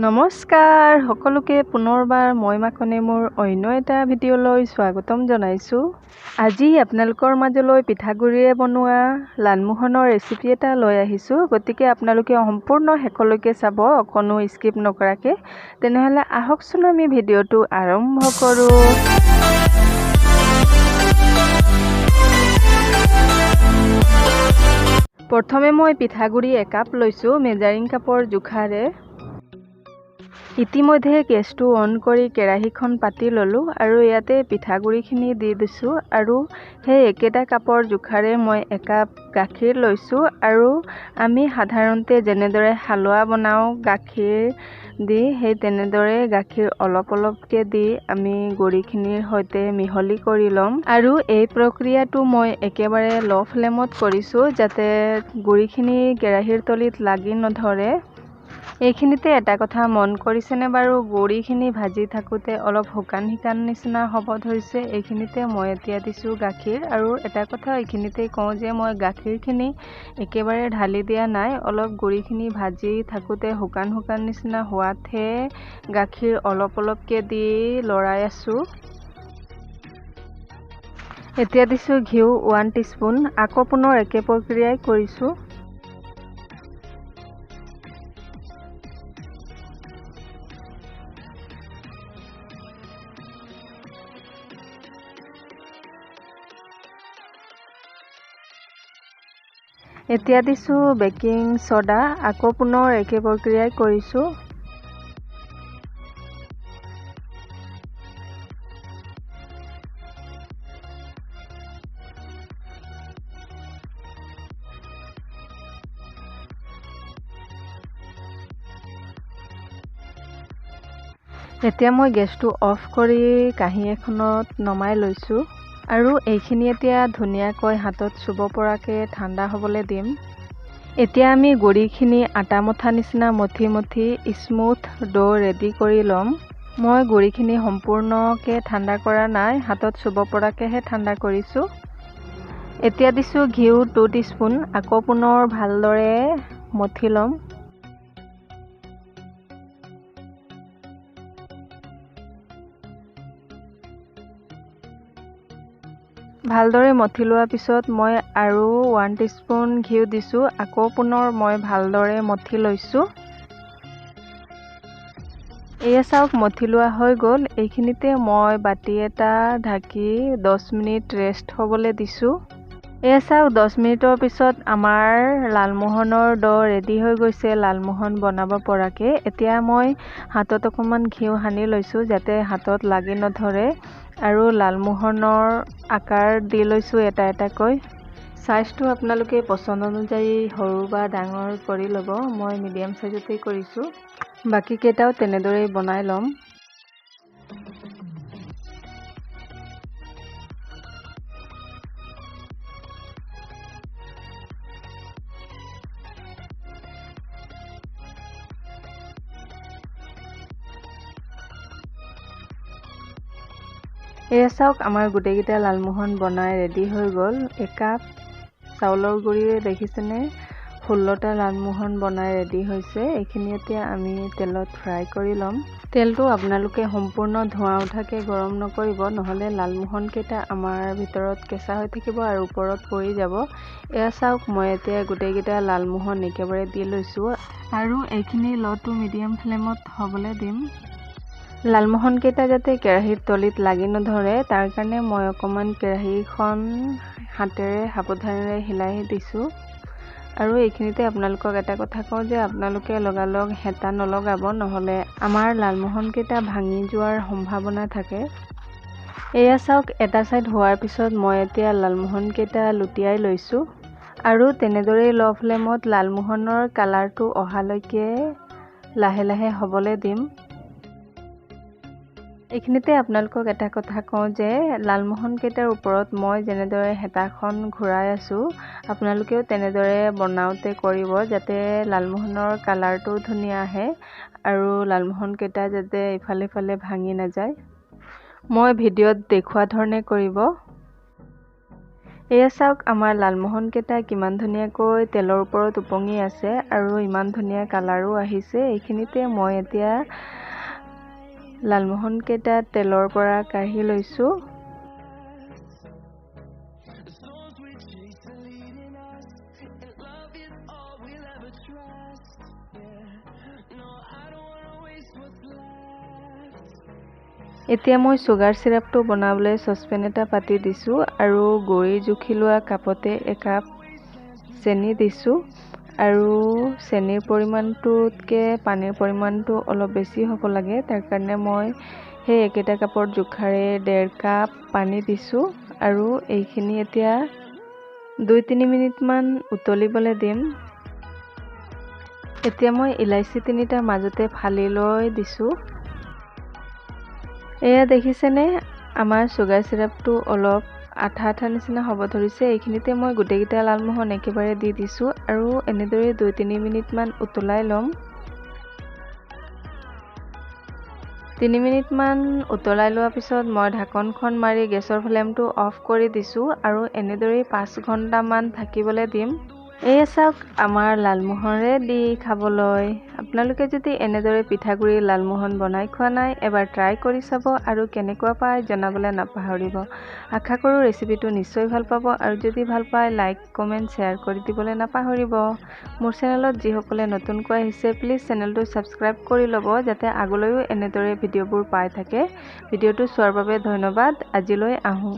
নমস্কাৰ সকলোকে পুনৰবাৰ মই মাখনে মোৰ অন্য এটা ভিডিঅ'লৈ স্বাগতম জনাইছোঁ। আজি আপোনালোকৰ মাজলৈ পিঠাগুড়িৰে বনোৱা লালমোহনৰ ৰেচিপি এটা লৈ আহিছোঁ, গতিকে আপোনালোকে সম্পূৰ্ণ শেষলৈকে চাব, অকণো স্কিপ নকৰাকৈ। তেনেহ'লে আহকচোন আমি ভিডিঅ'টো আৰম্ভ কৰোঁ। প্ৰথমে মই পিঠাগুড়ি একাপ লৈছোঁ মেজাৰিং কাপৰ জোখাৰে। ইতিমধ্যে গেছটো অন কৰি কেৰাহীখন পাতি ল'লোঁ আৰু ইয়াতে পিঠাগুড়িখিনি দি দিছোঁ আৰু সেই একেটা কাপৰ জোখাৰে মই একাপ গাখীৰ লৈছোঁ। আৰু আমি সাধাৰণতে যেনেদৰে হালোৱা বনাওঁ গাখীৰ দি, সেই তেনেদৰে গাখীৰ অলপ অলপকৈ দি আমি গুড়িখিনিৰ সৈতে মিহলি কৰি ল'ম। আৰু এই প্ৰক্ৰিয়াটো মই একেবাৰে ল' ফ্লেমত কৰিছোঁ যাতে গুড়িখিনি কেৰাহীৰ তলিত লাগি নধৰে। এইখিনিতে এটা কথা মন কৰিছেনে বাৰু, গুড়িখিনি ভাজি থাকোঁতে অলপ শুকান শুকান নিচিনা হ'ব ধৰিছে। এইখিনিতে মই এতিয়া দিছোঁ গাখীৰ। আৰু এটা কথা এইখিনিতে কওঁ যে মই গাখীৰখিনি একেবাৰে ঢালি দিয়া নাই, অলপ গুড়িখিনি ভাজি থাকোঁতে শুকান শুকান নিচিনা হোৱাতহে গাখীৰ অলপ অলপকৈ দি লৰাই আছোঁ। এতিয়া দিছোঁ ঘিউ 1 টিস্পুন। আকৌ পুনৰ একে প্ৰক্ৰিয়াই কৰিছোঁ। এতিয়া দিছোঁ বেকিং ছ'ডা। আকৌ পুনৰ একে প্ৰক্ৰিয়াই কৰিছোঁ। এতিয়া মই গেছটো অফ কৰি কাঁহী এখনত নমাই লৈছোঁ আৰু এইখিনি এতিয়া ধুনীয়াকৈ হাতত চুব পৰাকৈ ঠাণ্ডা হ'বলৈ দিম। এতিয়া আমি গুড়িখিনি আটা মঠা নিচিনা মঠি মঠি স্মুথ ডো ৰেডি কৰি ল'ম। মই গুড়িখিনি সম্পূৰ্ণকৈ ঠাণ্ডা কৰা নাই, হাতত চুব পৰাকৈহে ঠাণ্ডা কৰিছোঁ। এতিয়া দিছোঁ ঘিউ 2 টিস্পুন। আকৌ পুনৰ ভালদৰে মঠি ল'ম। ভালদৰে মঠি লোৱাৰ পিছত মই আৰু 1 টিস্পুন ঘিউ দিছোঁ। আকৌ পুনৰ মই ভালদৰে মঠি লৈছোঁ। এয়া চাওক, মঠি লোৱা হৈ গ'ল। এইখিনিতে মই বাতি এটা ঢাকি 10 মিনিট ৰেষ্ট হ'বলৈ দিছোঁ। এয়া চাওক, 10 মিনিটৰ পিছত আমাৰ লালমোহনৰ ড' ৰেডি হৈ গৈছে লালমোহন বনাব পৰাকৈ। এতিয়া মই হাতত অকণমান ঘিউ সানি লৈছোঁ যাতে হাতত লাগি নধৰে আৰু লালমোহনৰ আকাৰ দি লৈছোঁ এটা এটাকৈ। চাইজটো আপোনালোকে পচন্দ অনুযায়ী সৰু বা ডাঙৰ কৰি ল'ব, মই মিডিয়াম চাইজতেই কৰিছোঁ। বাকীকেইটাও তেনেদৰেই বনাই ল'ম। এয়া চাওক, আমাৰ গোটেইকেইটা লালমোহন বনাই ৰেডি হৈ গ'ল। একাপ চাউলৰ গুড়িৰে দেখিছেনে 16টা লালমোহন বনাই ৰেডি হৈছে। এইখিনি এতিয়া আমি তেলত ফ্ৰাই কৰি ল'ম। তেলটো আপোনালোকে সম্পূৰ্ণ ধোঁৱা উঠাকৈ গৰম নকৰিব, নহ'লে লালমোহনকেইটা আমাৰ ভিতৰত কেঁচা হৈ থাকিব আৰু ওপৰত পৰি যাব। এয়া চাওক, মই এতিয়া গোটেইকেইটা লালমোহন একেবাৰে দি লৈছোঁ আৰু এইখিনি ল' টু মিডিয়াম ফ্লেমত হ'বলৈ দিম। লালমোহনকেইটা যাতে কেৰাহীৰ তলিত লাগি নধৰে তাৰ কাৰণে মই অকণমান কেৰাহীখন হাতেৰে সাৱধানেৰে হিলাই দিছোঁ। আৰু এইখিনিতে আপোনালোকক এটা কথা কওঁ যে আপোনালোকে লগালগ হেতা নলগাব, নহ'লে আমাৰ লালমোহনকেইটা ভাঙি যোৱাৰ সম্ভাৱনা থাকে। এয়া চাওক, এটা ছাইড হোৱাৰ পিছত মই এতিয়া লালমোহনকেইটা লুটিয়াই লৈছোঁ আৰু তেনেদৰেই ল' ফ্লেমত লালমোহনৰ কালাৰটো অহালৈকে লাহে লাহে হ'বলৈ দিম। এইখিনিতে আপোনালোকক এটা কথা কওঁ যে লালমোহনকেইটাৰ ওপৰত মই যেনেদৰে হেতাখন ঘূৰাই আছোঁ, আপোনালোকেও তেনেদৰে বনাওঁতে কৰিব যাতে লালমোহনৰ কালাৰটো ধুনীয়া আহে আৰু লালমোহনকেইটা যাতে ইফালে সিফালে ভাঙি নাযায়। মই ভিডিঅ'ত দেখুওৱা ধৰণে কৰিব। এয়া চাওক, আমাৰ লালমোহনকেইটা কিমান ধুনীয়াকৈ তেলৰ ওপৰত উপঙি আছে আৰু ইমান ধুনীয়া কালাৰো আহিছে। এইখিনিতে মই এতিয়া লালমোহনকেইটা তেলৰ পৰা কাঢ়ি লৈছোঁ। এতিয়া মই চুগাৰ চিৰাপটো বনাবলৈ চচপেন এটা পাতি দিছোঁ আৰু গুড়ি জুখি লোৱা কাপতে একাপ চেনি দিছোঁ আৰু চেনিৰ পৰিমাণটোতকৈ পানীৰ পৰিমাণটো অলপ বেছি হ'ব লাগে, তাৰ কাৰণে মই সেই একেটা কাপৰ জোখাৰে 1.5 কাপ পানী দিছোঁ আৰু এইখিনি এতিয়া 2-3 মিনিটমান উতলিবলৈ দিম। এতিয়া মই ইলাচি 3টা মাজতে ফালি লৈ দিছোঁ। এয়া দেখিছেনে, আমাৰ চুগাৰ চিৰাপটো অলপ আঠা আঠা নিচিনা হ'ব ধৰিছে। এইখিনিতে মই গোটেইকেইটা লালমোহন একেবাৰে দি দিছোঁ আৰু এনেদৰে 2-3 মিনিটমান উতলাই ল'ম। 3 মিনিটমান উতলাই লোৱাৰ পিছত মই ঢাকনখন মাৰি গেছৰ ফ্লেমটো অফ কৰি দিছোঁ আৰু এনেদৰেই 5 ঘণ্টামান থাকিবলৈ দিম। এয়া চাওক, আমাৰ লালমোহন ৰেডি খাবলৈ। আপোনালোকে যদি এনেদৰে পিঠাগুড়িৰ লালমোহন বনাই খোৱা নাই, এবাৰ ট্ৰাই কৰি চাব আৰু কেনেকুৱা পায় জনাবলৈ নাপাহৰিব। আশা কৰোঁ ৰেচিপিটো নিশ্চয় ভাল পাব আৰু যদি ভাল পায় লাইক, কমেণ্ট, শ্বেয়াৰ কৰি দিবলৈ নাপাহৰিব। মোৰ চেনেলত যিসকলে নতুনকৈ আহিছে, প্লিজ চেনেলটো ছাবস্ক্ৰাইব কৰি ল'ব যাতে আগলৈও এনেদৰে ভিডিঅ'বোৰ পাই থাকে। ভিডিঅ'টো চোৱাৰ বাবে ধন্যবাদ। আজিলৈ আহোঁ।